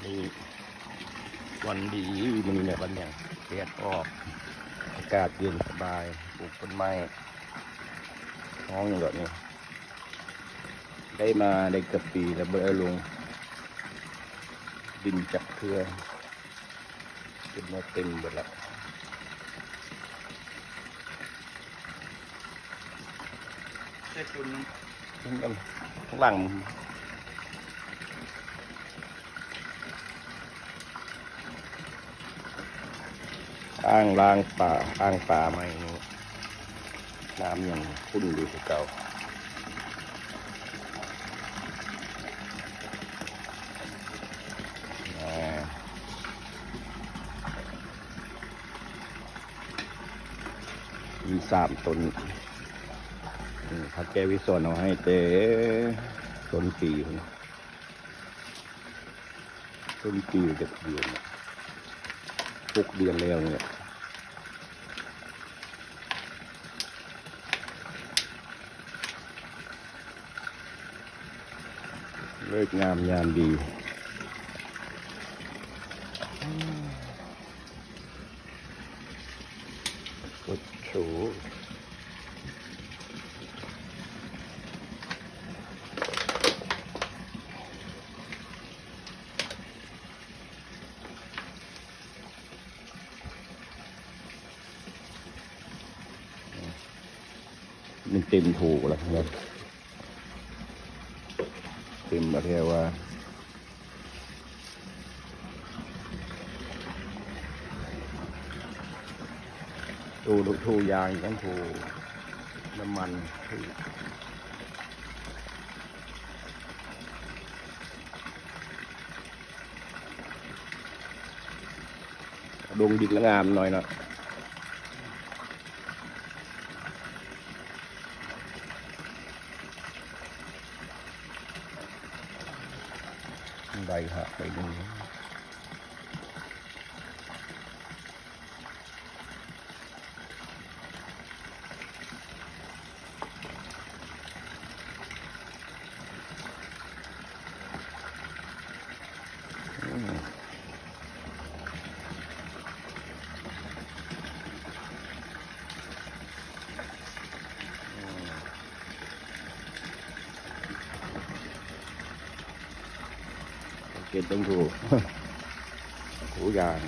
ນີ້ ວັນດີ ມື້ນີ້ແຫຼະວັນຫຍັງ ແດດອອກ ອາກາດເຢັນສະບາຍ ປູກຕົ້ນໄມ້ ຫ້ອງແບບນີ້ ໄດ້ມາໄດ້ເກືອບປີແລ້ວ ບໍ່ໄດ້ລົງດິນຈັກເທື່ອ ເກັບມາເຕັມເບິດລະ ໃສ່ຝຸ່ນນຳ ຂ້າງຫຼັງ ອ່າງລ້າງປາ ອ່າງປາໃໝ່ນີ້ ນ້ຳຍັງຂຸ່ນຢູ່ຄືເກົ່າ ອາ ມີສາມຕົ້ນ ອືມ ພະແກ້ວວິສອນເອົາໃຫ້ແຕ່ຕົ້ນປີພຸ້ນ ຕົ້ນປີຈັກເດືອນ ຫົກເດືອນແລ້ວນີ້ແຫຼະ ເລີກງາມຍາມດີ. ໂອ້ໂຫ ມັນເຕັມໂຖແລ້ວ ເຕັມແລ້ວແທ້ວ່າ ໂຖ ໂຖຢາງ ໂຖນ້ຳມັນ ດົງດິນລະງາມໜ້ອຍເນາະ. ໄດ້ຫາກໄດ້ໜຶ່ງ. ເກັບເບິ່ງຜູ້ ຜູ້ຢ່າງ.